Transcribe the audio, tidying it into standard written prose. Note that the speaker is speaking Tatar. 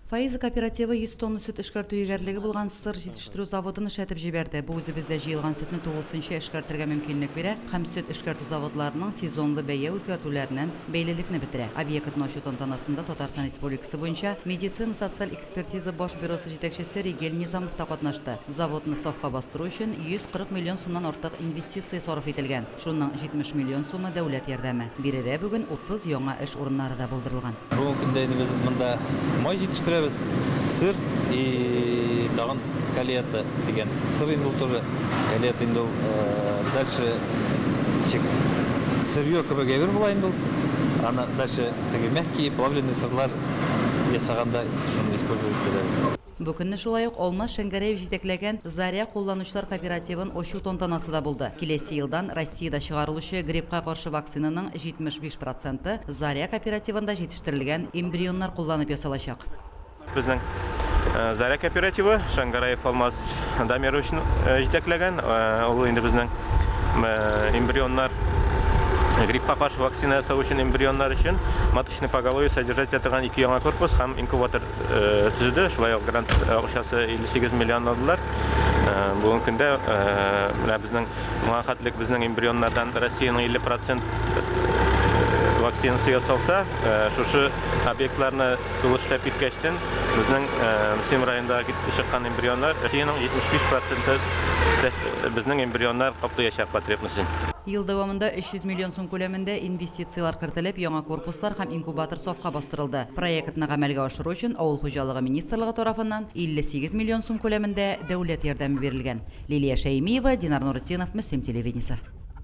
Фаиза кооперативы 100 тонна сөт эшкәртү егәрлеге булган сыр җитештерү заводын эшләтеп җибәрде. Бу үзебездә җыелган сөтне тулысынча эшкәртергә мөмкинлек бирә һәм сөт эшкәртү заводларының сезонлы бәя үзгәртүләреннән бәйлелекне бетерә. Объектны ачу тантанасында Татарстан Республикасы буенча медицина-социаль экспертиза баш бюросы җитәкчесе Ригель Низамов та катнашты. Заводны сафка бастыру өчен 140 миллион сумнан артык инвестиция сарыф ителгән. Шуның 70 миллион сумы дәүләт ярдәме. Биредә бүген 30 яңа эш урыннары да булдырылган. Бүгенге көндә инде без монда май җитештерәбез, сыр и тагын калиата дигән сыр инде ул тоже. Калиата инде ул дальше ничек сырье кебек әйбер була инде ул. Аны дальше теге мягкий плавленый сырлар ясаганда шуны использовать итәләр. Бу көнне шулай ук Алмаз Шәңгәрәев җитәкләгән Заря кулланучылар кооперативын ачу тантанасы да булды. Киләсе елдан Россиядә чыгарылучы гриппка каршы вакцинаның 75 проценты Заря кооперативында җитештерелгән эмбрионнар кулланып ясалачак. Безнең Заря кооперативы Шәңгәрәев Алмаз Дамирович җитәкләгән. Ул инде безнең эмбрионнар гриппка каршы вакцина ясау өчен эмбрионнар өчен маточный поголовье содержать итә торган ике яңа корпус һәм инкубатор төзеде. Шулай ук грант акчасы 58 миллион алдылар. Бүгенге көндә менә безнең моңа хәтлек безнең эмбрионнардан Россиянең 50 процент вакцинасы ясалса, шушы объектларны тулы эшләп киткәчтен, безнең Мөслим районында чыккан эмбрионнар Россиянең 75 проценты безнең эмбрионнар каплыячак потребностен. Ел дәвамында 300 миллион сум күләмендә инвестицияләр кертелеп, яңа корпуслар һәм инкубатор сафка бастырылды. Проектны гамәлгә ашыру өчен Авыл хуҗалыгы министрлыгы тарафыннан 58 миллион сум күләмендә дәүләт ярдәме бирелгән. Лилия Шәймиева, Динар Нуретдинов, Мөслим телевидениесе.